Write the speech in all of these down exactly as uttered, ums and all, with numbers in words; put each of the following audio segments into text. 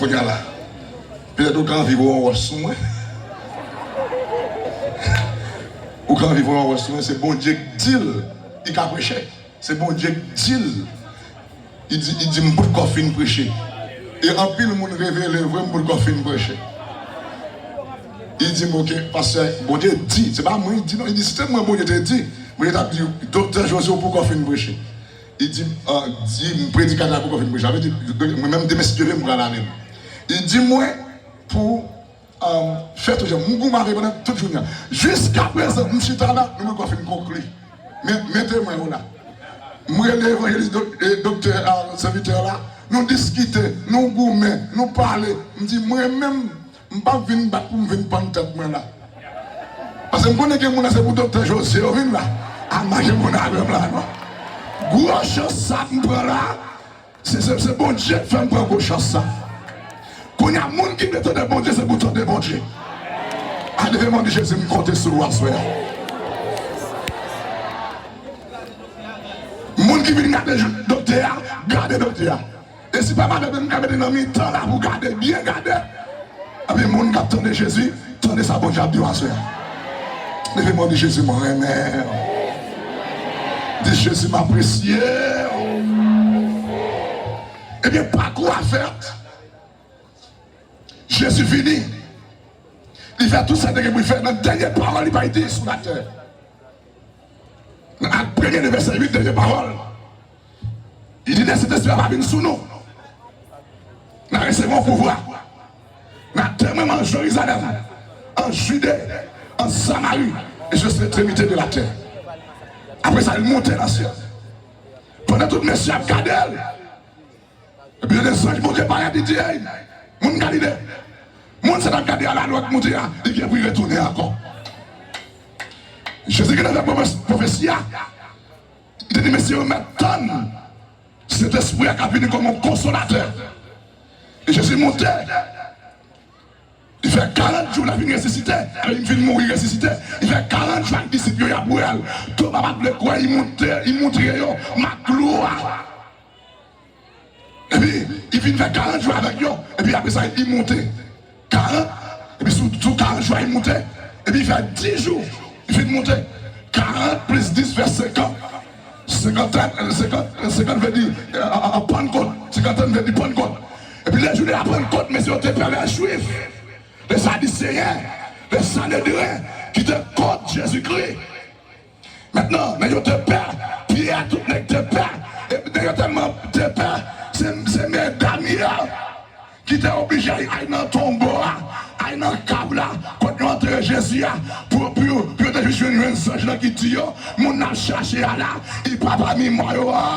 Kounye a la, petèt ou ka anvi voye yon wòch sou mwen. Ou ka anvi voye yon wòch sou mwen, se Bondye k di l li ka preche. Se Bondye k di l. Li di, li di, "M potko fin preche." E anpil moun revele vre, "M potko fin preche." Li di m, "Ok, pastè, Bondye di." Se pa mwen li di non, li di, "Si te mwen Bondye te di, Bondye t ap di, 'Doktè José, ou potko fin preche.'" Li di, ah, di m, "Predikatè a potko fin preche." Sa vle di, mwen menm demen, si Dye vle, m pral ale. Li di mwen pou, um, fè tout jan. M goumen avè l pandan tout jounen an. Jiskaprezan, m chita la, nou potko fin konkli. Men, men temwen yo la. M rele evanjelis dok-, e, doktè, ah, sèvitè la. Nou diskite, nou goumen, nou pale. M di, "Mwen menm, m p ap vin bat pou m vin pann tèt mwen la." Paske m konnen gen moun la, se pou Doktè José yo vin la. A, m pa gen moun avè m la non. Gwo chans sa m pran la, se, se, se Bondye k fè m pran gwo chans sa. Kounye a, moun ki vle tande Bondye, se pou tande Bondye. A, leve men w, di, "Jezi, m konte sou ou aswè a." Moun ki vin gade doktè a, gade doktè a. E si pa gade, m ka mete nan mitan la pou gade, byen gade. Epi moun k ap tande Jezi, tande sa Bondye ap di w aswè a. Leve men w, di, "Jezi, mwen renmen w." Di, "Jezi, m apresye w." Ebyen, pakou a fèt. Jezi vini. Li fè tout sa li te gen pou l fè nan dènye pawòl li bay di sou latè. Nan Ak premye de vèsè uit, dènye pawòl. Li di, "Lè Sentespri a va vin sou nou, n a resevwa yon pouvwa. N a temwen mwen an Jerizalèm, an Jide, an Samari, e jiska ekstremite de latè." Apre sa, li monte nan syèl. Pandan tout mesye ap gade l, epi de zanj Bondye parèt, li di, "Ey, moun Galile, moun sa n ap gade a la, lòt moun di a, li gen pou li retounen ankò." Jezi gentan fè pwofes-, pwofesi a. Li te di, "Mesye yo, mèt tann Sentespri a k ap vini kòm yon konsolatè." E Jezi monte. Li fè karant jou, l ap vin resisite. Apre li fin mouri, resisite. Li fè karant jou ak disip yo, y ap wè l. Toma pa t vle kwè, li monte, li montre yo mak glwa. Epi, li fin fè karant jou avèk yo. Epi apre sa, li monte. Karant, epi sou, sou karant jou a, li monte. Epi li fè dis jou, li fin monte. Karant plis dis fè senkant. Senkant, senkant, senkant vle di, eh, eh, eh, Pannkot. Senkant vle di Pannkot. Epi lè jounen a Pannkot, mesye yo te pè, lè Jwif, lè Sadiseyen, lè Sanedren, ki te kont Jezikri. Mentnan, nèg yo te pè, Pyè, tout nèg te pè. E nèg yo tèlman te pè, se, se medam yo ki te oblije al, al nan tonbo a, al nan kav la, kote yo antere Jezi a, pou, pou, pou yo te jis jwenn, jwenn zanj lan ki di yo, moun n ap chache a la, li pa pami mò yo a.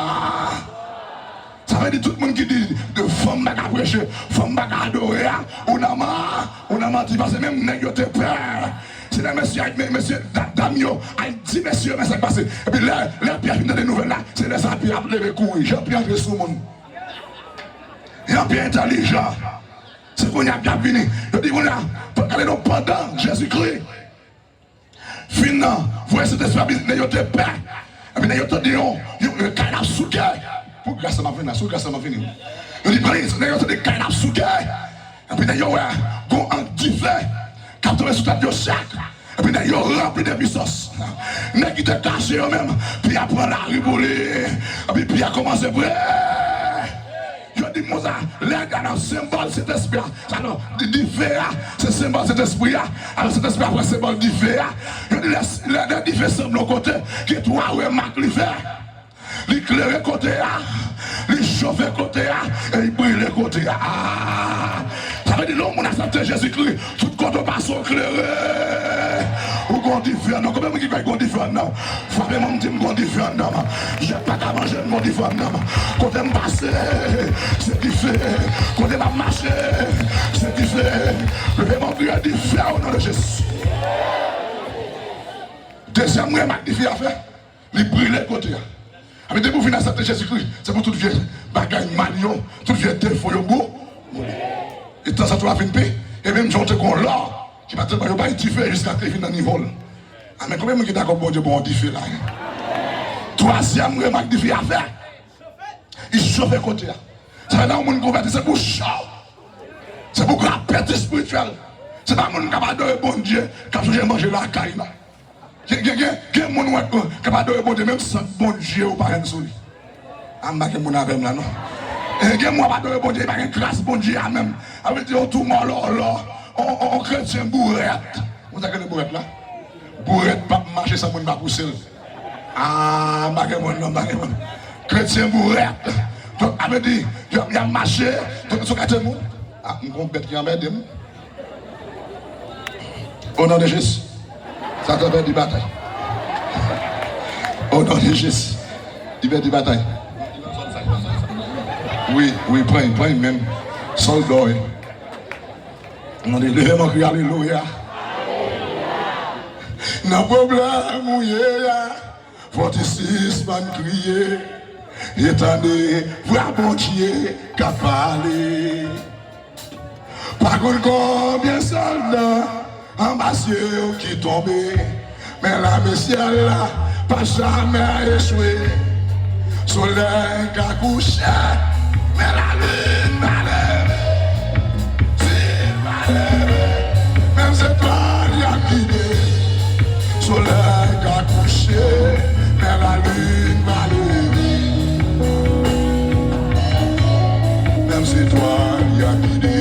Sa vle di tout moun ki di, "Fanm pa ka preche, fanm pa ka adore" a, ou nan man-, ou nan manti, paske menm nèg yo te pè. Se lè mesye ak me-, mesye, da-, dam yo al di mesye yo, men sa k pase. Epi lè, lè Pyè fin tande nouvèl la, se lè sa Pyè ap leve kouri. Jan Pyè antre sou moun. Jan Pyè entèlijan. Se kounye a Pyè ap vini. Yo di kounye a, gade non, pandan Jezikri fin nan voye Sentespri a, nèg yo te pè. Epi nèg yo tande yon, yon, yon kay ap souke. Pou gras la m ap vini la, sou gras la m ap vini. Yo di, "Plis," nèg yo tande kay ap souke. Epi nèg yo wè gon ang dife k ap tonbe sou tèt yo chak. Epi nèg yo ranpli de pisans. Nèg ki te kache yo menm, Pyè pran lari pou li. Epi Pyè kòmanse pre. Yo di moun sa, lè gade nan senbòl Sentespri a, sa non, di, dife a, se senbòl Sentespri a. Alò, Sentespri a pran senbòl dife a. Yo di lè, lè, lè dife sanble yon kote, gen twa remak li fè. Li klere kote a, li chofe kote a, e li brile kote a. Ah! Sa vle di, lè yon moun aksepte Jezikri, tout kote w pase w klere. Ou gon dife anndan w. Konbyen moun ki kwè gon dife anndan w? Frape men w, di m gon dife anndan m. Jèt pa ka manje m, gon dife anndan m. Kote m pase, se dife. Kote m ap mache, se dife. Leve men w, kriye dife o non de Jezi. Dezyèm remak dife a fè, li brile kote a. Anben, depi w fin aksepte Jezikri, se pou tout vye bagay mal yo, tout vye defo yo bou-, boule. E tanzantan w ap vin pi, e menm jan w te gon lò ki pa te, yo bay dife jiskaske li vin nan nivo l. Anben, konbyen moun ki dakò Bondye ba w yon dife la? Twazyèm remak dife a fè, Li chofe kote a. Sa fè lè yon moun konvèti, se pou cho. Se pou apeti espirityèl. Se pa moun k ap adore Bondye k ap chèche manje lakay la. Gen, gen, gen, gen moun wè, k ap adore Bondye, menm sant Bondye ou pa jwenn sou li. A, m pa gen moun avè m la, non. E gen moun ap adore Bondye, li pa gen gras Bondye a menm. A vle di, yon tou mòlòlò, yon, yon, yon kretyen bourèt. Ou sa k rele bourèt la? Bourèt p ap mache san moun pa pouse l. A, m pa gen moun, non, m pa gen moun. Kretyen bourèt. Donk, a vle di, y ap, y ap mache, donk, sou kate moun. A, m gon bèt ki anmède m. O non de Jezi. Satan pèdi batay. O non de Jezi. Li pèdi batay. Wi, wi, pran, pran menm. Sòlda w ye. Mande, leve men w, kriye alelouya. Nan pwoblèm ou ye a, fò w te sispann kriye. E tande vwa Bondye k ap pale. Pa konn konbyen sòlda anba sye w ki tonbe, men lame syèl la pa jamè echwe. Solèy ka kouche, men lalin va leve. Zil va leve, menm zetwal y ap gide. Solèy ka kouche, men lalin va leve. Menm zetwal y ap gide.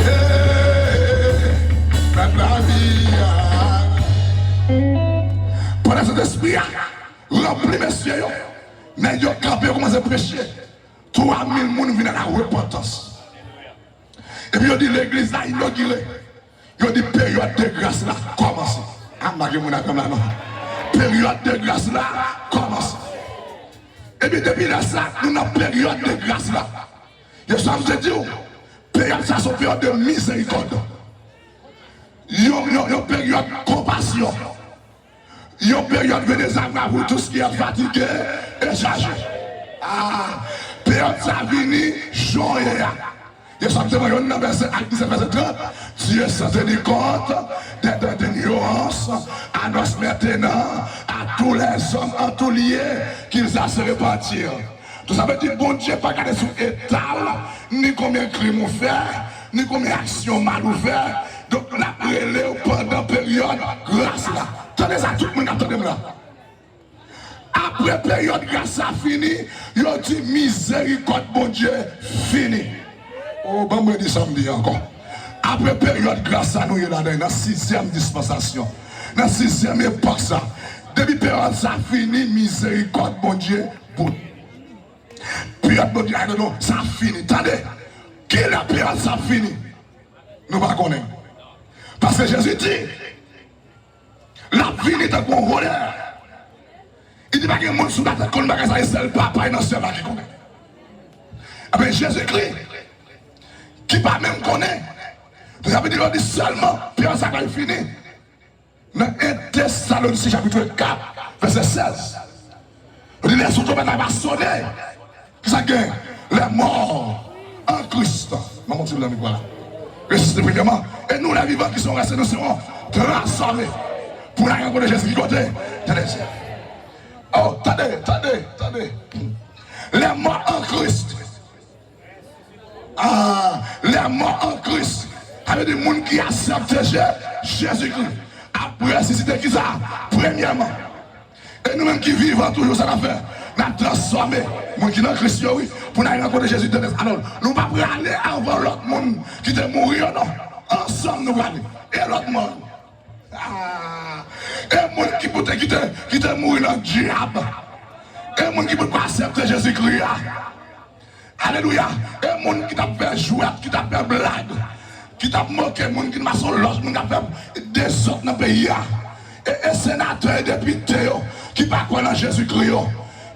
Hey, pèp lavi a. Pandan Sentespri a ranpli mesye yo, nèg yo kanpe, yo kòmanse preche. Twa mil moun vin a la repantans. Epi yo di legliz la inogire. Yo di peryòd de gras la kòmanse. A, m pa gen moun avè m la, non. Peryòd de gras la kòmanse. Epi depi lè sa, nou nan peryòd de gras la. E sa m te di w, peryòd sa se yon peryòd de mizerikòd. Yon, yon, yon peryòd konpasyon. Yon peryòd venez à moi, vous tous qui êtes fatigués et chargés. A, peryòd sa vini jan w ye a. E sa m te pran youn nan vèsè Ak disèt, vèsè trant. Dieu, sans tenir compte des dettes d'ignorance, annonce maintenant à tous les hommes en tout lieu qu'ils doivent se repentir. Tout sa vle di, Bondye pa gade sou eta w, ni konbyen krim ou fè, ni konbyen aksyon mal ou fè. Donk, l ap rele w pandan peryòd gras la. Tande sa, tout moun k ap tande m la. Apre peryòd gras la fini, yo di mizerikòd Bondye fini. O, ban m redi sa m di ankò. Apre peryòd gras la nou ye ladan, nan sizyèm dispansasyon, nan sizyèm epòk sa, depi peryòd sa fini, mizerikòd Bondye bout. Peryòd Bondye a, non, sa fini. Tande, kilè peryòd sa fini? Nou pa konnen. Paske Jezi di, l ap vini tankou yon vòlè. Li di pa gen moun sou latè k konn bagay sa, e sèl Papa l nan syèl la ki konnen. Ebyen, Jezikri, ki pa menm konnen, sa vle di, yo di sèlman peryòd sa pral fini. Nan en Tesalonisyen chapit kat, vèsè sèz, li di, lè son twonpèt la va sone, kisa k gen? Les morts en Christ. Manman ti blan mikwo la. Resisite premyèman. E nou, les vivants qui sont restés, nous serons transformés. Pou n al rankontre Jezi ki kote? Nan syèl. O, tande, tande, tande. Les morts en Christ. A, les morts en Christ. Sa vle di moun ki aksepte Je-, Jezikri ap resisite kisa? Premyèman. E nou menm ki vivan toujou, sa n ap fè? N ap transfòme moun ki nan Kris yo, wi, pou n al rankontre Jezi de nèf. Alò, nou pa prale anvan lòt moun ki te mouri yo, non. Ansanm nou prale. E lòt mò yo? A, e moun ki pou te, ki te, ki te mouri nan dyab. E moun ki pou te aksepte Jezikri a. Alelouya. E moun ki t ap fè jwèt, ki t ap fè blag, ki t ap moke moun, ki t ap mache yon lòt moun, k ap fè dezòd nan peyi a. E, e senatè, e depite yo ki pa kwè nan Jezikri yo.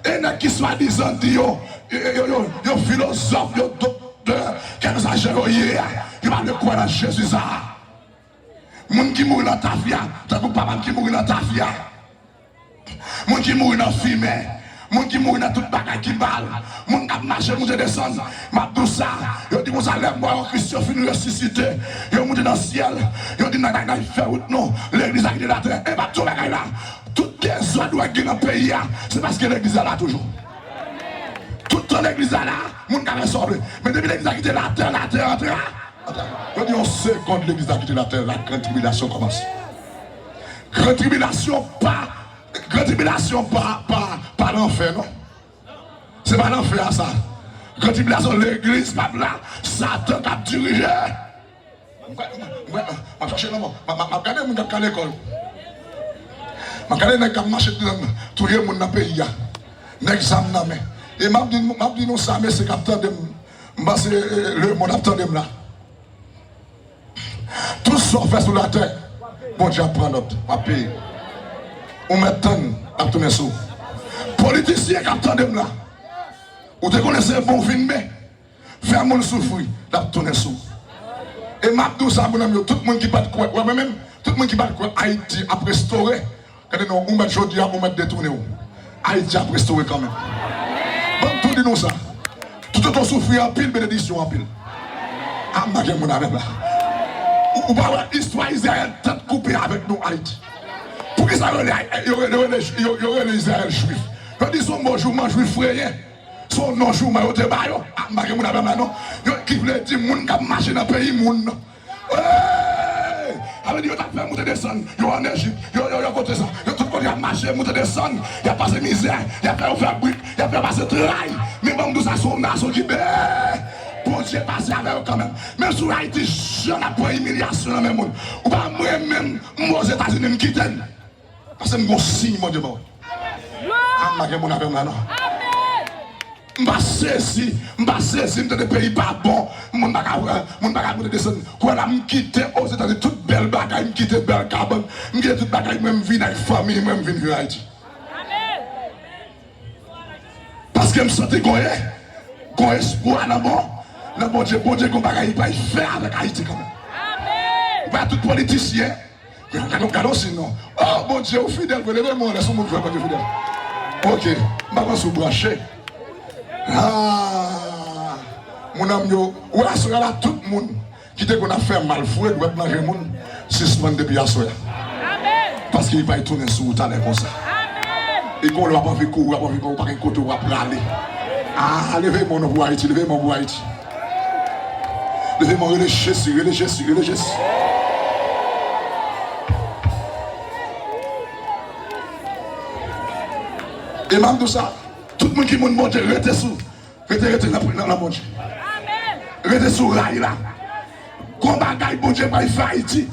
E nèg ki swadizan di yo, yo, yo, yo, yo filozòf, yo doktè, kèlkeswa jan yo ye a, yo pa vle kwè nan Jezi sa a. Moun ki mouri nan tafya, tankou papa m ki mouri nan tafya. Moun ki mouri nan fimen. Moun ki mouri nan tout bagay ki mal. Moun k ap mache moute desann. M ap di w sa, yo di konsa, lè mò an Kris yo fin resisite, yo moute nan syèl, yo di, n a, n a, n a fè wout nou, legliz la kite latè. E m ap di w bagay la, tout dezòd w wè ki gen nan peyi a, se paske legliz la la toujou. Tout tan legliz la la, moun ka fè sa w vle. Men depi legliz la kite latè, latè, latè, latè, yo di yon segonn legliz la kite latè, la gran tribilasyon kòmanse. Gran tribilasyon pa, gran tribilasyon pa, pa, pa lanfè, non. Se pa lanfè a sa. Gran tribilasyon, legliz p ap la, Satan k ap dirije. Mwen, mwen, mwen, m ap chache lanmò. M ap, m ap, m ap gade moun k ap kale kò l. M ap gade nèg k ap mache touye moun nan peyi a. Nèg zam nan men. E m ap di, m ap di nou sa, mesye k ap tande m. M panse, eh, lemonn ap tande m la. Tout sa w fè sou latè, Bondye ap pran nòt, w ap peye. Ou mèt tann, l ap tounen sou ou. Politisyen k ap tande m la, ou te konnen se bon w vin men, fè moun soufri, l ap tounen sou ou. E m ap di w sa, moun an m yo, tout moun ki pa t kwè, wè mwen menm, tout moun ki pa t kwè Ayiti ap restore, gade non, ou mèt jodi a, ou mèt detounen w. Ayiti ap restore kanmenm. Ban m tou di nou sa. Toutotan w soufri anpil, benediksyon anpil. A, m pa gen moun avè m la. Ou, ou pa wè istwa Izrayèl tèt koupe avèk nou Ayiti. Poukisa yo rele, yo, yo rele, yo, yo rele Izrayèl jwif? Yo di se yon mo jouman, jwif reyen. Se yon non jouman yo te ba yo. A, m pa gen moun avè m la non. Yo, ki vle di moun k ap mache nan peyi moun. Hey! Sa vle di yo t ap fè moute desann. Yo ann Ejip, yo, yo, yo kote sa. Yo tout kote y ap mache, moute desann. Y ap pase mizè, y ap fè yo fè brik, y ap fè yo pase tray. Men ban m di w sa, se yon nasyon ki bè. Bondye pase avè yo kanmenm. Menm si w Ayiti, jan n ap pran imilyasyon nan men moun. Ou pa mwen menm, m Ozetazini, m kite l. Paske m gon siy Bondye ban mwen. A, m pa gen moun avè m la non. M pa sezi, m pa sezi, m tande peyi pa bon. Moun pa ka, moun pa ka moute desann. Kounye a la, m kite Ozetazini tout bèl bagay, m kite bèl kabann, m kite tout bagay mwen, m vin ak fanmi mwen, m vin viv Ayiti. Paske m santi gon, gon espwa nan bon, nan Bondye. Bondye gon bagay li pral fè avèk Ayiti kanmenm. Ou pa tout politisyen. Gade, gade yon siy non. Oh, Bondye, ou fidèl vre, leve men w anlè si yon moun vre Bondye fidèl. Ok, m pa konn si w branche. Ah, moun an m yo, ou wè aswè a la, tout moun ki te konn ap fè mal, foure dwèt nan je moun, sispann depi aswè a. Paske li pral tounen sou ou talè konsa. E gon lè w ap anvi kouri, w ap anvi kouri, ou pa gen kote w ap prale. Ah, leve men w non pou Ayiti, leve men w pou Ayiti. Leve men w, rele Jezi, rele Jezi, rele Jezi. E m ap di w sa, tout moun ki moun Bondye, rete sou, rete, rete nan, nan, nan Bondye. Rete sou ray la. Gon bagay Bondye pral fè Ayiti.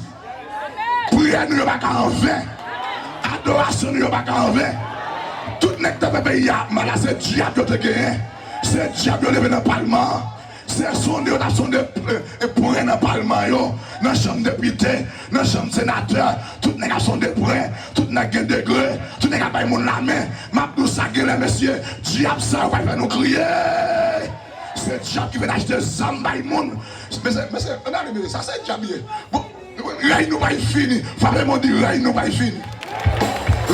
Priyè nou yo pa ka anven. Adorasyon nou yo pa ka anven. Tout nèg k t ap fè peyi a mal la, se dyab yo te genyen. Se dyab yo leve nan palman an. Se sonde yo t ap sonde, e, e, pwen nan palman yo, nan chanm depite, nan chanm senatè. Tout nèg ap sonde pwen, tout nèg gen degre, tout nèg ap bay moun lamen. M ap di w sa, genlè, mesye, dyab sa yo pral fè nou kriye. Se dyab ki vin achte zam bay moun. Mesye, mesye, ann ale, mesye, sa se dyab ye. Bon, rèy nou pral fini. Frape men w, di, rèy nou pral fini.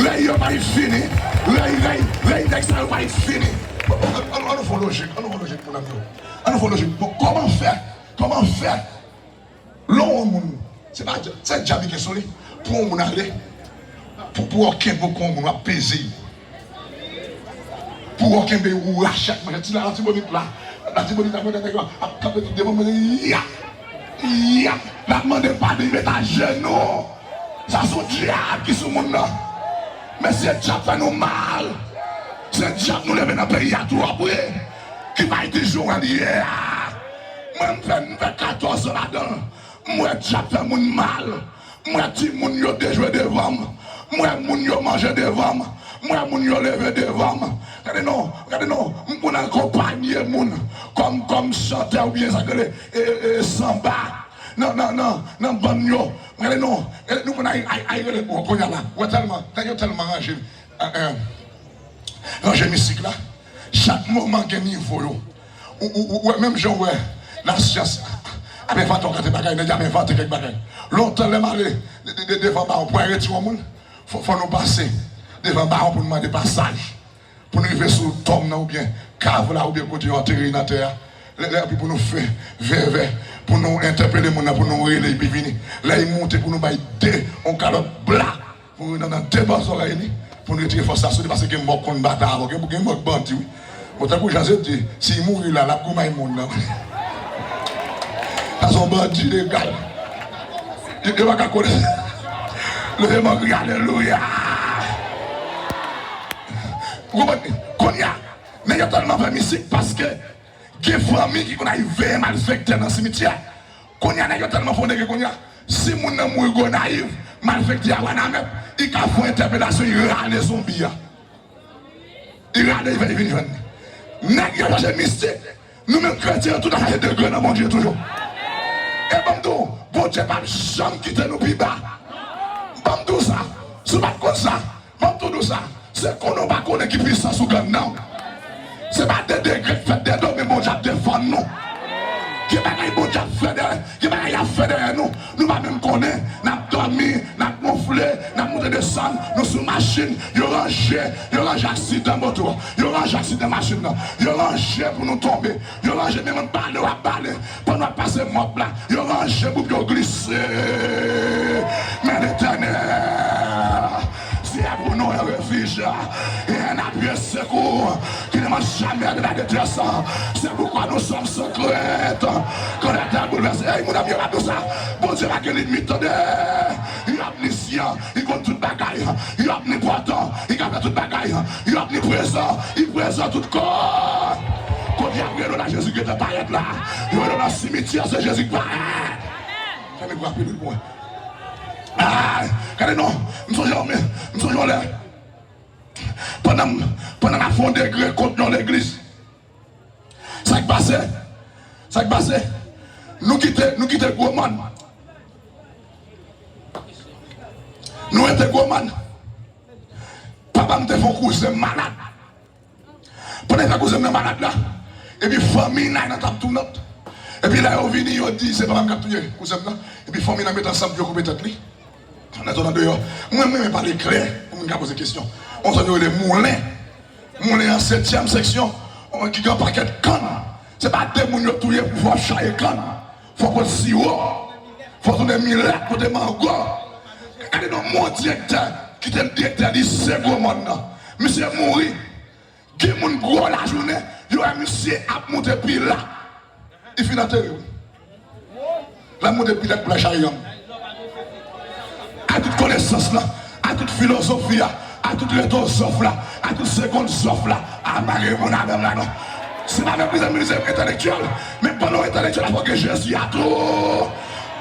Rèy yo pral fini. Rèy, rèy, rèy nèg sa yo pral fini. Bon, bon, ann, ann nou fè lojik, ann nou fè lojik, moun an m yo. Ann nou fè lojik. Bon, kòman fè, kòman fè lè w wè yon moun, se pa, se dyab ki gen sou li, pou yon moun ale, pou, pou w kenbe w kon yon moun, w ap peze. Pou w kenbe, ou rache ak manchèt. Ti la, Latibonit la. Latibonit la, mwen nèg yo ap kanpe tout devan mwen, yap, yap. L ap mande padon, li met ajenou. Sa se yon dyab ki sou moun nan. Men se dyab fè nou mal. Se dyab nou leve nan peyi a twòp, wi. Ki bay di jou an li ye a. Mwen, m fè, m fè katòz an ladan l. M wè dyab fè moun mal. M wè timoun yo dejwe devan m. M wè moun yo manje devan m. M wè moun yo leve devan m. Gade non, gade non, m konn akonpanye moun kòm, kòm chantè oubyen sa k rele, e, e, e, sanba nan, nan, nan, nan bann yo. Gade non, gade nou konn ay, ay, ay rele, bon, kounye a la, wè tèlman, nèg yo tèlman ranje, eh, eh, ranje misik la. Chak moman gen nivo yo. Ou, ou, ou wè, menm jan w wè lasyans ap envante yon kantite bagay, nèg yo ap envante kèk bagay. Lontan, lè m ale de, de, de, devan bawon pou al retire yon moun, fò, fò nou pase devan bawon pou nou mande pasaj. Pou nou rive sou tonm nan oubyen kav la oubyen kote yo antere nan tè a. Lè, lè epi pou nou fè vèvè, pou nou entèpele moun nan, pou nou rele epi vini. Lè li moute pou nou bay de, yon kalòt bla. Pou nou nan, nan de bò zòrèy li, pou nou retire fòs la sou li, paske gen mò k konn batay avè w, gen, gen mò k bandi, wi. Bon, tankou Jan se di, si l mouri la, l ap goumen moun nan. Sa se yon bandi legal. Yo, yo pa ka konnen. Leve men w kri alelouya. Ou konprann? Kounye a, nèg yo tèlman fè mistik paske gen fanmi ki konn al veye malfektè nan simityè. Kounye a, nèg yo tèlman fò nèg yo kounye a. Si moun nan mouri Gonayiv, malfektè a Wanament, li ka fè yon entèpelasyon, li rale zonbi a. Li rale, li fè li vin jwenn li. Nèg yo chache mistik. Nou menm kretyen yo tout ap chache degre nan Bondye toujou. E ban m di w, Bondye p ap janm kite nou pi ba. Ban m di w sa. Si w pa t konn sa, ban m tou di w sa. Se konnen w pa konnen ki pwisans ou gen nan w. Se pa de degre k fèt dèyè do, men Bondye ap defann nou. Gen bagay Bondye ap fè dèyè, gen bagay y ap fè dèyè nou. Nou pa menm konnen, n ap dòmi, n ap wonfle, n ap monte desann, nou sou machin, yo ranje, yo ranje aksidan moto, yo ranje aksidan machin nan, yo ranje pou nou tonbe, yo ranje menm bale w ap bale, pandan w ap pase mòb la, yo ranje pou yo glise. Men Letènèl, se pou nou yon refij, e yon apye sekou qui ne manque jamais de la détresse. C'est pourquoi nous sommes sans crainte quand la terre bouleverse. Ey, moun ap yo pa di sa. Bondye pa gen limit, tande. Li omnisyan, li konn tout bagay. Li omnipotan, li ka fè tout bagay. Li omniprezan, li prezan tout kote. Kote y ap rele w la, Jezi gentan parèt la. Yo rele w nan simityè, se Jezi k parèt. Fèmen pou rapid pou mwen. Ah, gade non, m sonje yon, men, m sonje yon lè. Pandan, pandan n ap fè yon degre kont yon legliz. Sa k pase? Sa k pase? Nou kite, nou kite Gwo Mòn. Nou rete Gwo Mòn. Papa m te fè yon kouzen m malad. Pandan l fè kouzen m nan malad la, epi fanmi Nay nan t ap tounant. Epi lè yo vini, yo di se papa m k ap touye kouzen m nan. Epi fanmi nan met ansanm pou yo koupe tèt li. Nan zòn andeyò. Mwen, mwen renmen pale klè pou moun ka poze kesyon. Yon zòn yo rele Moulen. Moulen an setyèm seksyon, ki gen yon pakèt kann. Se pa de moun yo touye pou fè w ap chaye kann. Fò w pot siwo. Fò w tounen milèt, pote mango. Gade non, mon direktè, ki te direktè lise Gwo Mòn nan. Misye mouri. Gen moun gwo lajounen, yo wè misye ap moute pila. Li fin antere wi. L ap moute pila pou l al chaye yonm. A tout konesans lan, a tout filozofi a, a tout reto zòf la, a tout segonn zòf la, a pa gen moun avè m la non. Se pa meprize, meprize entèlektyèl, men pandan w entèlektyèl, fò w gen Jezi a tou.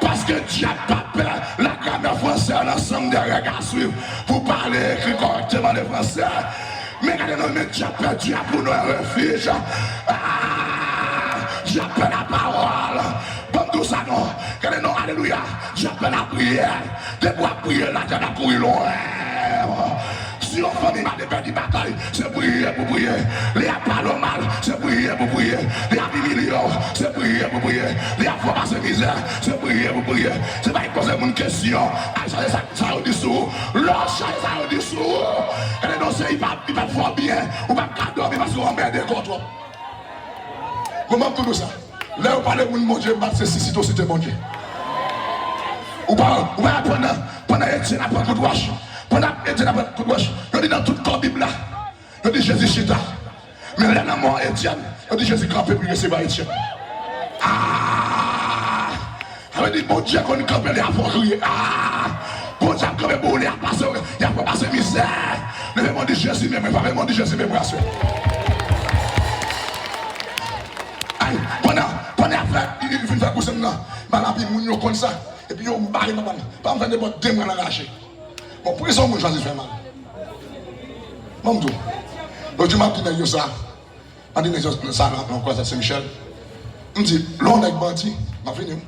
Paske dyab pa pè, la gramè fransè, l'ensemble des règles à suivre pour parler, écrire correctement le français. Men gade non, men dyab pèdi a pou nou yon refij. Ah, dyab pè lapawòl. Ban m di w sa non. Gade non, alelouya. Dyab pè lapriyè. Depi w ap priye, la dyab ap kouri lwen. Si yon fanmi malè pèdi batay, se priye pou priye. Lè y ap pale w mal, se priye pou priye. Lè y ap imilye w, se priye pou priye. Lè y ap fè w pase mizè, se priye pou priye. Se pa poze moun kesyon. Al chache sa, sa yo di sou ou. Lè w chache sa yo di sou ou, gade non, se li p ap, li p ap fè w byen. Ou p ap ka dòmi paske w anmède kò w twòp. Mwen, m ap tou di w sa. Lè yo pale moun Bondye, m ap se sisite w site Bondye. Ou pa, ou pa pandan, pandan Etyèn ap pran kout wòch. Pandan Etyèn ap pran kout wòch, yo di nan tout kò Bib la, yo di Jezi chita. Men lè lanmò Etyèn, yo di Jezi kanpe pou l resevwa Etyèn. Ah! Sa vle di Bondye konn kanpe lè y ap fè w kriye. Ah! Bondye ap kanpe pou ou lè y ap pase, y ap fè w pase mizè. Leve men w di Jezi men mwen, frape men w di Jezi men mwen aswè. Ay, pandan, pandan y ap fè, li, li fin fè kouzen m nan, m al anpil moun yo konn sa. Epi yo bare papa m. Papa m fè nenpòt de mwa l anraje. Bon, prison moun chwazi fè mal. Ban m di w. Lòt jou m ap di nèg yo sa. M ap di nèg yo sa nan, nan Kwazad Sen Michèl. M di, lè yon nèg bandi, m ap vini wi.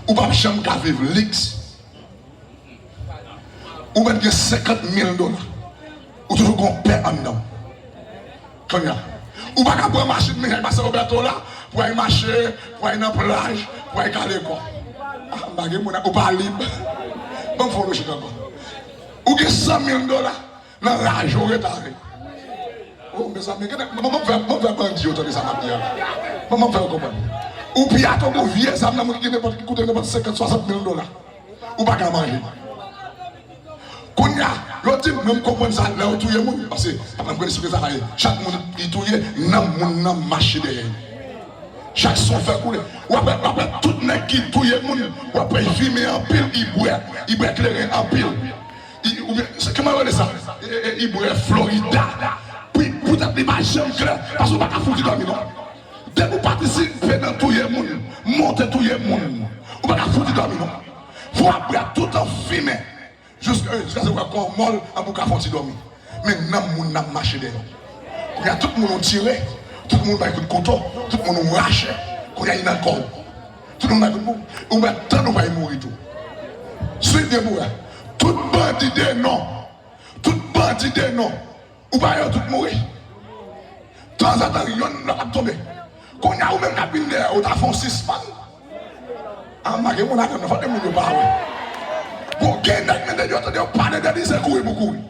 Ou p ap janm ka viv liks. Ou mèt gen senkant mil dola. Ou toujou gon pè anndan w. Kounye a, ou pa ka pran machin men jan pase Roberto la, pou al mache, pou al nan plaj, pou al kale kò. Ah, m pa gen moun, ou pa lib. Ban m fè yon lojik ankò. Ou gen san mil dola, nan raje w ret avè l. Oh, mezanmi, gade, ban m fè, ban m fè bandi yo tande sa m ap di a. Ban m fè yo konprann. Ou piyate yon vye zam nan moun ki gen nenpòt, ki koute nenpòt senkant, swasant mil dola. Ou pa ka manje. Kounye a, Yo di m, mwen m konprann sa lè yo touye moun, paske papa m konn esplike sa, chak moun ki touye, nanm moun nan mache dèyè l. Chak san fè koule. W ap wè, w ap wè tout nèg ki touye moun, w ap wè y fimen anpil, y bwè, y bwè kleren anpil. Y, oubyen, se, kòman yo rele sa? E, e, e, y bwè Florida. Pou, poutèt li pa janm klè, paske w pa ka fouti dòmi non. Depi w patisipe nan touye moun, monte touye moun, ou pa ka fouti dòmi non. Fò w ap bwè tout an fimen. Jiska, jiskaske w wè kò w mòl, apre w ka fè yon ti dòmi. Men nanm moun nan ap mache dèyè w. Kounye a, tout moun ou tire, tout moun bay kout kouto, tout moun ou rache, kounye a, li nan kò w. Tout moun bay kout boum, ou mèt tann ou pral mouri tou. Swiv byen pou wè. Tout bandi de non, tout bandi de non, ou pa wè yo tout mouri? Tanzantan, yonn lòt ap tonbe. Kounye a, ou menm k ap vin dèyè, ou ta fè yon sispann. A, make moun avè m nan, fò de moun yo pa wè. Bon, gen nèg nan de yo tande yo pale de li, se kouri pou kouri.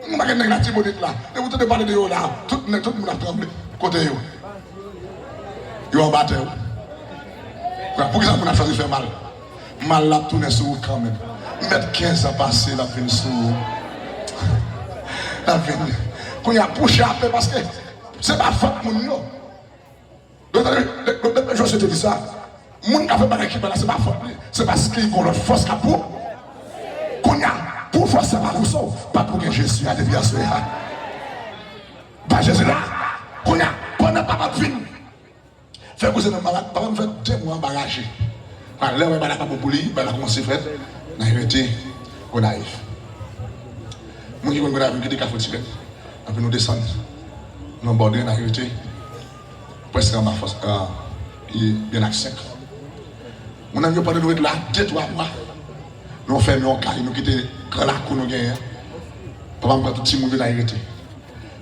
Ou pa gen nèg Latibonit la, depi ou tande pale de yo la, tout nèg, tout moun ap tranble. Kote yo? Yo anba tè wi. Poukisa moun ap chwazi fè mal? Mal la ap tounen sou ou kanmenm. Mèt kenz an pase, l ap vin sou ou. L ap vin. Kounye a, pou chape, paske se pa fòt moun yo. Doktè, doktè José te di sa. Moun k ap fè bagay ki mal la, se pa fòt li. Se paske gon lòt fòs k ap pou. Kounye a, pou fòs sa pa pouse w, pa t pou gen Jezi a depi aswè a. Pa Jezi la. Kounye a, pandan papa m vin fè kouzen nan malad, papa m fè de mwa anba raje. Lè w wè bagay la pa bon pou li, bagay la kòmanse fèt, n al rete Gonayiv. Moun ki konn Gonayiv, nou kite Kafou Tirèn, epi nou desann nan Bòdre, n al rete prèske anba fòs, e, Byen ak senk. Moun nan yo pandan nou ret la de twa mwa, nou fèmen yon kay, nou kite gran lakou nou genyen an. Papa m pran tout timoun yo, n al rete.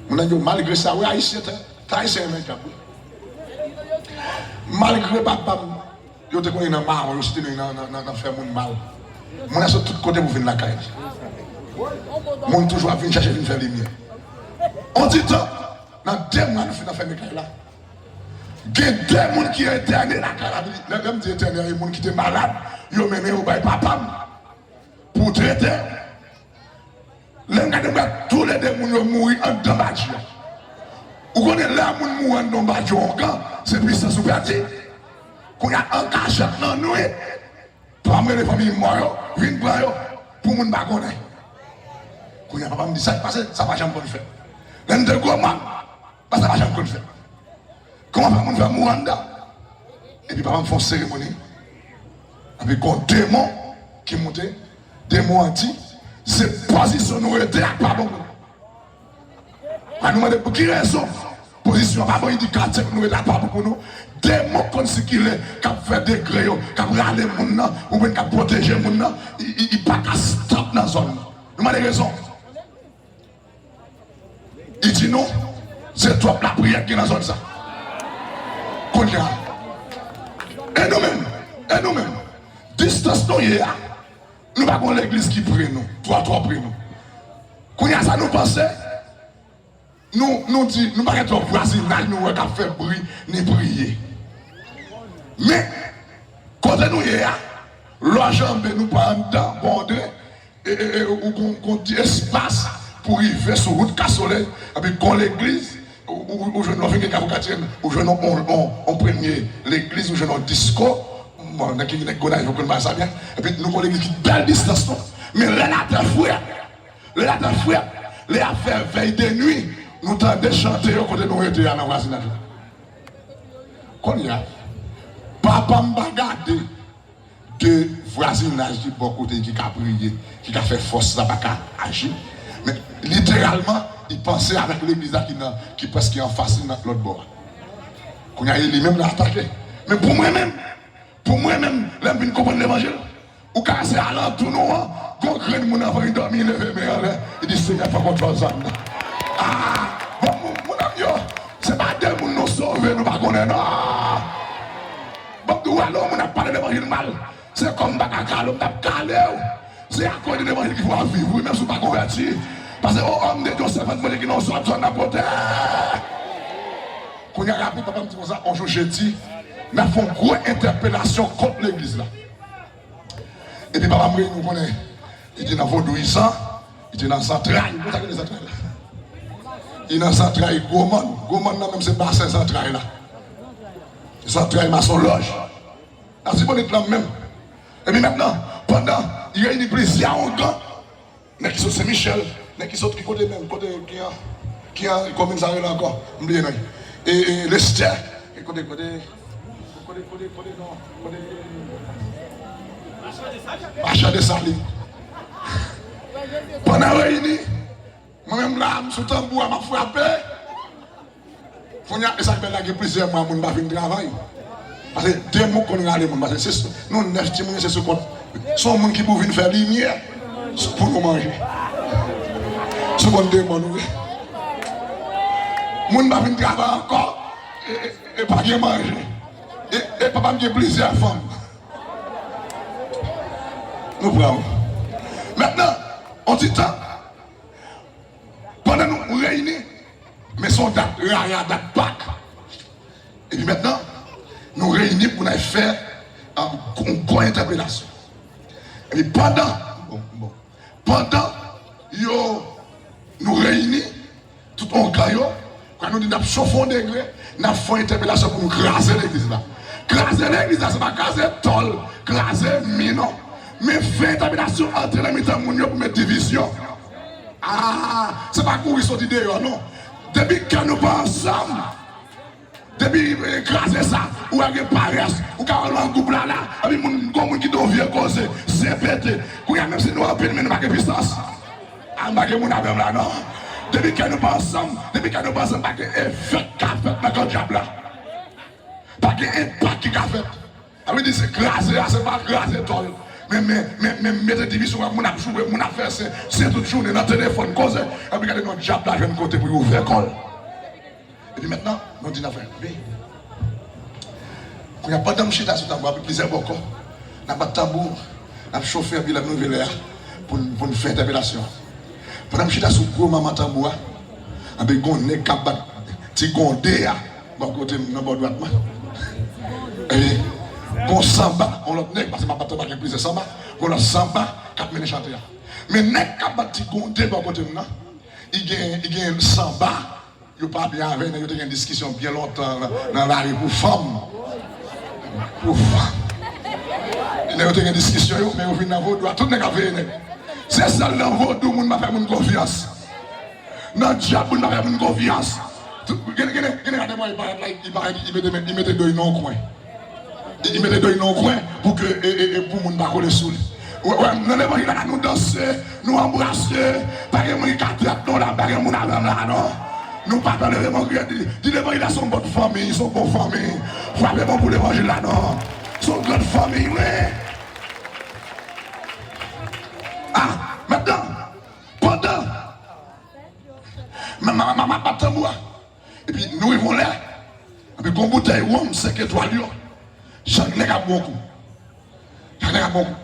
Moun nan yo, malgre sa, wi, Ayisyen, trè, trè Ayisyen renmen dyab, wi. Malgre papa m, yo te konnen nan mawon, yo site nan, nan, nan, nan fè moun mal. Moun nan sot tout kote pou vin lakay li. Moun toujou ap vin chèche vin fè limyè. On ti tan, nan de mwa nou fin anfèmen kay la. Gen de moun ki entène lakay la. Lè, lè m di entène, e moun ki te malad, yo mennen yo bay papa m pou trete. Lè m gade, m wè toulede moun yo mouri anndan badji a. Ou konnen lè moun mouri anndan badji a, yon kan, se pwisans ou pèdi. Kounye a, an kachèt, nan nwit, papa m rele fanmi mò yo, vin pran yo, pou moun pa konnen. Kounye a, papa m di, sa k pase, sa pa janm konn fèt. Lè n te gwo mòn, sa pa janm konn fèt. Kòman fè moun fè mouri anndan? Epi papa m fè yon seremoni. Epi gon demon ki moute. Demon an di, se pozisyon nou rete a k pa bon pou nou. A nou mande pou ki rezon pozisyon an pa bon, endikatè pou nou rete a k pa bon pou nou. Demon konn sikile, k ap fè degre yo, k ap rale moun nan, oubyen k ap pwoteje moun nan, li, li, li pa ka stop nan zòn nan. Nou mande rezon. Li di nou, se twòp lapriyè k gen nan zòn sa. Kounye a, e nou menm, e nou menm, distans nou ye a, nou pa gon legliz ki pre nou, twò, twò pre nou. Kounye a, sa nou panse, nou, nou di, nou pa gen twòp vwazinaj, nou wè k ap fè bri, ni priye. Men, kote nou ye a, lè w janbe, nou pa anndan, Bòdre, e, e, e, ou gon, gon ti espas pou rive sou wout Kasolèy, epi gon legliz, ou, ou, ou jwenn lè w fin gen Kafou Katyen, ou jwenn on, on, on, on premye legliz, ou jwenn on disko, bon, nèg ki, nèg Gonayiv yo konn bagay sa byen, epi nou gon legliz ki bèl distans nou, men lè latè frèt, lè latè frèt, lè y ap fè vèy de nwi, nou tande chante yo kote nou rete a nan vwazinaj la. Kounye a, papa m pa gade de vwazinaj ki bò kote ki ka priye, ki ka fè fòs la pa ka aji. Men, literalman, li panse avèk legliz la ki nan, ki prèske anfas li nan lòt bò a. Kounye a, e li menm l atake. Men pou mwen menm, pou mwen menm, lè m vin konprann levanjil, ou ka se alantou nou an, gon grenn moun anvan li dòmi, li leve men anlè, li di, Senyè, pran kontwòl zòn nan. Ah! Bon, moun, moun ap yo, se pa de moun nou sove, nou pa konnen, non! Bon, ou wè lè yon moun ap pale levanjil mal, se kòm m pa ka kale w, m t ap kale w. Se akoz de levanjil ki fè w ap viv, wi, menm si w pa konvèti. Paske, o, òm de Dye, sèvant Bondye ki nan zòn, zòn nan pote. Kounye a, rapid, papa m di konsa, on jou jedi, n ap fè yon gwo entèpelasyon kont legliz la. Epi papa m reyini, ou konnen, li te nan vodouyizan, Li te nan zantray. Konn sa ki rele zantray la? Li nan zantray gwo mòn. Gwo mòn nan menm se basen zantray la. Zantray masonlòj. Latibonit lan menm. Epi mentnan, pandan li reyini plizyè ongan, nèg ki sot Sen Michèl, nèg ki sot ki kote menm, kote ki an, ki an komin sa rele ankò? M bliye non. E, e Lestè, e kote, kote, kote, kote, kote, non, kote, Machan Desalin. Pandan reyini, mwen menm la, m sou tanbou a, m ap frape. Kounye a, e sa k bèl la, gen plizyè mwa moun pa vin travay. Paske demen w konn rale moun, paske se sou, nou nèf timoun, se sou kont. Se yon moun ki pou vin fè limyè pou nou manje. Sou kont demen nou ye. Moun pa vin travay ankò, e, e, e pa gen manje. E, e papa m gen plizyè fanm. Nou pran. Mentnan, on ti tan, pandan nou reyini, men se yon dat rara, dat Pak. Epi mentnan, nou reyini pou n al fè, um, yon gwo entèpelasyon. Epi pandan, bon, bon, pandan yo, nou reyini, tout ongan yo, kwa nou di n ap chofe yon degre, n ap fè yon entèpelasyon pou nou kraze legliz la. Kraze legliz la, se pa kraze tòl, kraze mi non. Men fè entèpelasyon antre nan mitan moun yo pou met divizyon. Ah, se pa kouri soti deyò non. Depi kè nou pa ansanm, depi, eh, kraze sa, ou wè gen parès, ou ka al nan gwoup la, la, epi moun, gon moun ki di yon vye koze, se pete. Kounye a, menm si nou anpil, men nou pa gen pisans. Ah, m pa gen moun avè m la, non. Depi kè nou pa ansanm, depi kè nou pa ansanm, pa gen efè k ka fèt nan kan dyab la. Pa gen enpak ki ka fèt. Sa vle di se kraze a, se pa kraze tòl. Men, men, men, men mete divizyon, moun ap joure, moun ap fè sen, sen tout jounen nan telefòn, koze, epi gade non dyab la jwenn kote pou l ouvè kò l. Epi mentnan, nou di n ap fè, men, kounye a, pandan m chita sou tanbou a, plizyè bò kò, n ap bat tanbou, n ap chofe, epi lè m rive lè a, pou n, pou n fè entèpelasyon. Pandan m chita sou gwo manman tanbou a, anpi gon nèg k ap bat ti gonde a, bò kote m, nan bò dwat mwen. E gon sanba, yon lòt nèg, paske m ap bat tanbou a, gen plizyè sanba, gon lòt sanba k ap mennen chante a. Men nèg k ap bat ti gonde bò kote m nan, li gen, li gen sanba, yo pa byen avè nèg, yo te gen diskisyon byen lontan nan, nan lari pou fanm. Pou fanm. Nèg yo te gen diskisyon yo, men yo vin nan vodou a, tout nèg ap veye nèg. Se sèl nan vodou moun pa fè moun konfyans. Nan dyab moun pa fè moun konfyans. Tout, gen, gen, gen nèg a de mwa li parèt la, li parèt, li mete, li mete do l nan yon kwen. Li mete do l nan yon kwen pou ke, e, e, e, pou moun pa kole sou li. Wè, wè, nan levanjil la, nou danse, nou anbrase, pa gen moun ki ka trèt nou la, pa gen moun avè m la, non. Nou pa pè levanjil la, di, di levanjil la se yon bon fanmi, se yon bon fanmi. Frape bon pou levanjil la, non. Se yon gran fanmi, wi. Ah, mentnan, pandan M, m, m, m ap bat tanbou a. Epi nou rive yon lè, epi gon boutèy wonm senk etwal yo. Chak nèg ap bon kou. Chak nèg ap bon kou.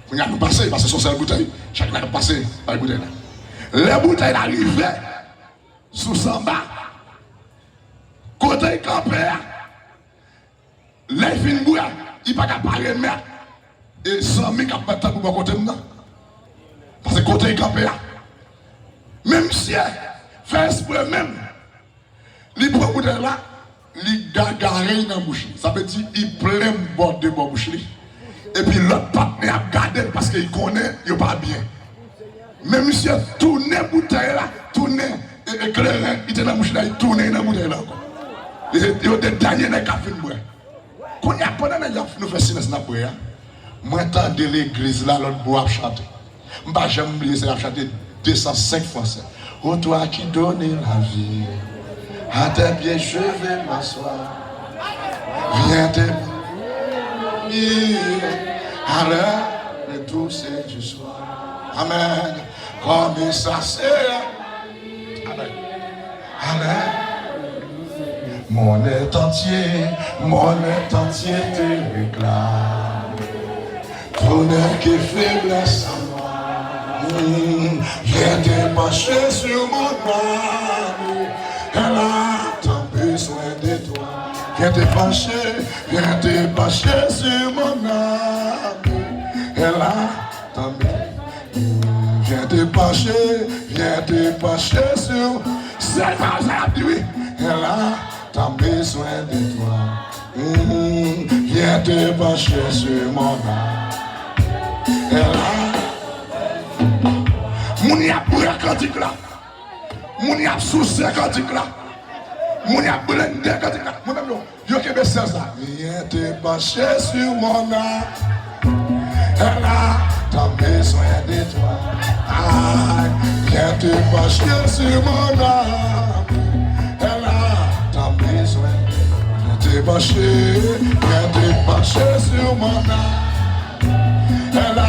Kounye a nou pase, pase sou sèl boutèy. Chak nèg ap pase, bay boutèy la. Lè boutèy la rive sou sanba, kote l kanpe a, lè l fin bwè, li pa ka pa remèt e zanmi k ap bat tanbou bò kote m nan. Paske kote l kanpe a. Men misye fè espre menm. Li pran boutèy la, li gagare l nan bouch li. Sa vle di, li plen bò de bò bouch li. Epi lòt patnè ap gade l paske l konnen yo pa byen. Men misye tounen boutèy la, tounen e, e kleren ki te nan bouch li a, li tounen nan boutèy la ankò. E se yo de dènye nèg k ap fin bwè. Kounye a, pandan nèg yo ap, nou fè silans, n ap bwè a, mwen tande legliz la lòt bò ap chante. M pa janm bliye sa y ap chante de san senk fwa sèt. Ô toi qui donnes la vie à tes pieds, je vais m'asseoir. Viens te à l'heure de tous ces du soir. Amen. Comme ça c'est. Amen. Amen. Mon être entier, mon être entier te réclame. Tonnerre, quelle faiblesse en moi. Mm. Viens te pencher sur mon âme. Elle a tant besoin de toi. Viens te pencher, viens te pencher sur mon âme. Elle a tant besoin. Viens te Te panche, viens te pencher sur. Se pa sa y ap di, wi. Elle a tant besoin de toi. Mhm. Viens te pencher sur mon âme. Elle a. Moun y ap bwè kantik la. Moun y ap souse kantik la. Moun y ap blende kantik la. Moun yo, yo kenbe sèz la. Viens te pencher sur mon âme. Elle a tant besoin de toi. Aïe, viens te pencher sur mon âme. Elle a tant besoin. Viens te pencher, viens te pencher sur mon âme. Elle a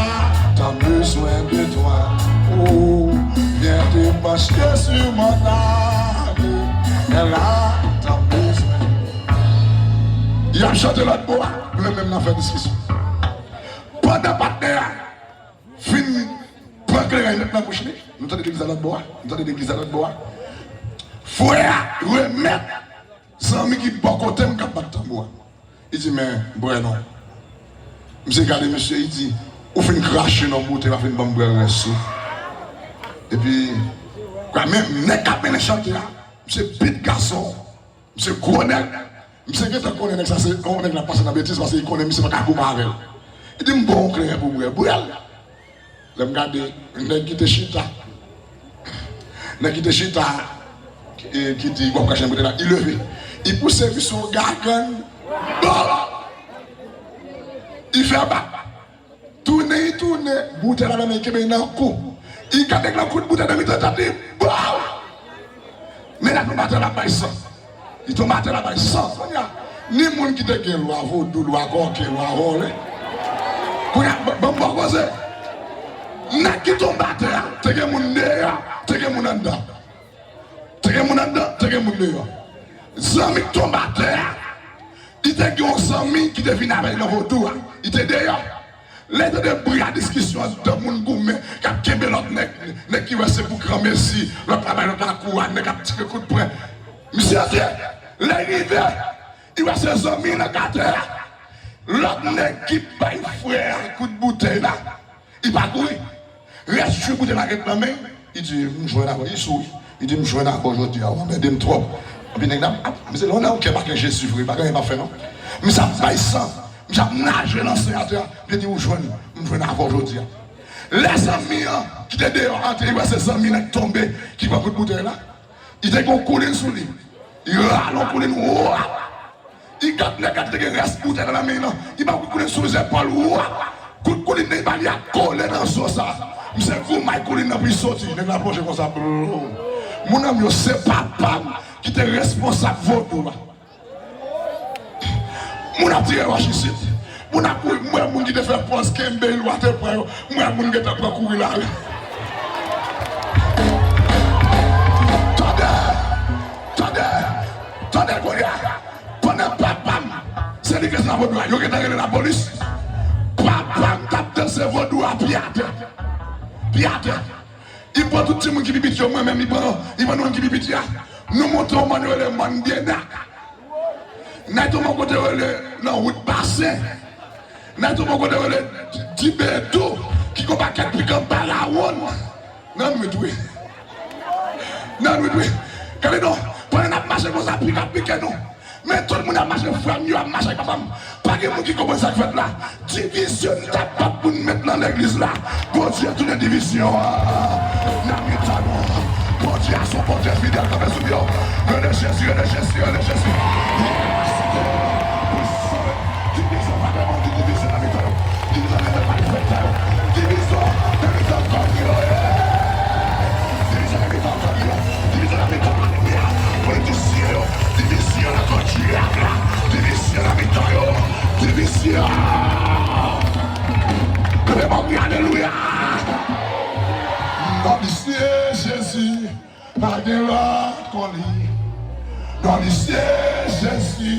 tant besoin de toi. Oh, viens te pencher sur mon âme. Elle a tant besoin. Y ap chante lòt bò a, nou menm n ap fè diskisyon. Pandan patnè a fin pran kleren nèt nan bouch li, nou tande legliz la lòt bò a, nou tande legliz la lòt bò a. Frè a remèt zanmi ki bò kote m k ap bat tanbou a. Li di, men, m pa wè non. Misye gade misye, li di, ou fin krache nan boutèy la, fin ban m bwè rès ou. Epi, kwa, men nèg k ap mennen chante a, misye bit gason, misye gwo nèg. Misye gentan konnen nèg sa se yon nèg l ap pase nan betiz, paske li konnen misye pa ka goumen avè l. Li di, m ba w yon kleren pou bwè, bwè l. Lè m gade, nèg ki te chita, nèg ki te chita, e, ki di, w ap kache nan boutèy la, li leve. Li pouse misye yon gagann. Bon! Li fè bak. Tounen, li tounen, boutèy la nan men, li kenbe nan kou. Li gade nèg lan kout boutèy nan mitan tèt li. Bon! Men la tonbe atè, l ap bay san. Li tonbe atè, l ap bay san. Kounye a, ni moun ki te gen lwa vodou, lwa kòken, lwa vòlè. Kounye a, ban m ba w koze. Nèg ki tonbe atè a, te gen moun deyò, te gen moun anndan. Te gen moun anndan, te gen moun deyò. Zanmi k tonbe atè a, li te gen yon zanmi ki te vin avè l nan vodou a. Li te deyò. Lè l tande bri a diskisyon an, de moun goumen, k ap kenbe lòt nèg, nèg ki wè se pou granmesi, lòt la bay lòt la kou a, nèg ap tire kout pwen. Misye di, lè l rive, li wè se zanmi l nan katè a. Lòt nèg ki bay frè a kout boutèy la, li pa kouri. Rès jwi boutèy la ret nan men l, li di, m jwenn avè w, li souri. Li di, m jwenn avè w jodi a, ou anmède m twòp. Epi nèg la ap, misye, lè w nan yon kè pa gen Jezi vre, pa gen anyen m ap fè non. Misye ap bay san, misye ap naje nan sen atè a, li di, ou jwenn, m jwenn avè w jodi a. Lè zanmi an, ki te deyò, antre, li wè se zanmi l ki tonbe, ki pran kout boutèy la. Li te gen yon koulin sou li. Li rale yon koulin, wap! Li gad nèg la ki te gen rès boutèy la nan men l lan. Li ba kout koulin sou zepòl, wap! Kout koulin nan, li ba li a kole nan zo sa. Misye goumay koulin nan pou li soti. Nèg la plonje konsa, blou. Moun nan, yo, se papa m ki te responsab vodou la. Moun ap tire wòch isit. Moun ap kouri. M wè moun ki te fè pòz kenbe lwa te pran yo. M wè moun gentan pran kouri la. Tande! Tande! Tande kounye a! Pandan papa m se li ki responsab vodou a, yo gentan rele lapolis. Papa m t ap danse vodou a pye atè. Pye atè. Li pran tout timoun ki pi piti yo, mwen menm, li pran, li pran nou menm ki pi piti a. Nou monte yon mòn yo rele Mòn Byena. N al tonbe yon kote yo rele nan wout Basen. N al tonbe yon kote yo rele Dibedou, ki gon pakèt pikan barawon. Nan nwit, wi. Nan nwit, wi. Gade non, pandan n ap mache konsa, pik ap pike nou. Men tout moun ap mache, frè m yo ap mache ak papa m. Pa gen moun ki konprann sa k fèt la. Divizyon n t ap bat pou n met nan legliz la. Bondye tounen divizyon an nan mitan nou. Bondye a se yon Bondye fidèl, kanpe sou pye w. Rele Jezi, rele Jezi, rele Jezi. Divizyon pa gen moun ki divizyon nan mitan nou. Divizyon nan mitan malfektè yo. Divizyon nan mitan gang yo. Divizyon nan mitan gang yo. Divizyon nan mitan mafya, politisyen yo. Divizyon nan kan dyab la. Divizyon nan mitan yo. Divizyon. Leve men w, alelouya. Non li se Jezi, pa gen lòt kon li. Non li se Jezi,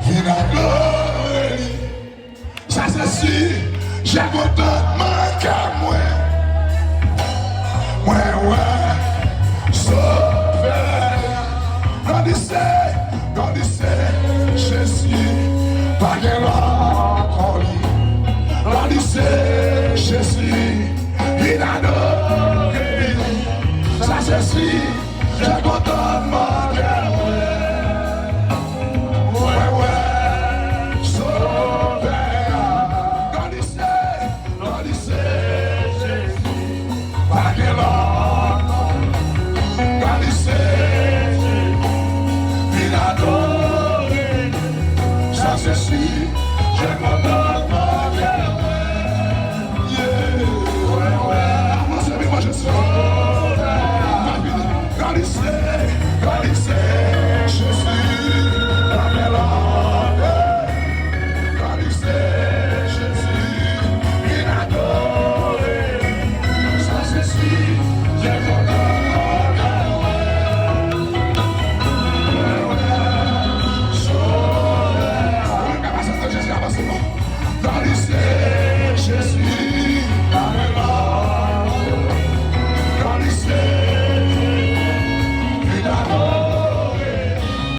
vin adore li. Sa se si, je kontantman kè mwen. Mwen wè Sovè. Non li se, non li se Jezi, pa gen lòt kon li. Non li se Jezi, vin adore. Jezi, je kontan mande w. Wi, wi, Sovè a. Gade se, gade se Jezi. Pa gen lòt. Gade se Jezi. Vin adore. Sa se si, je kontan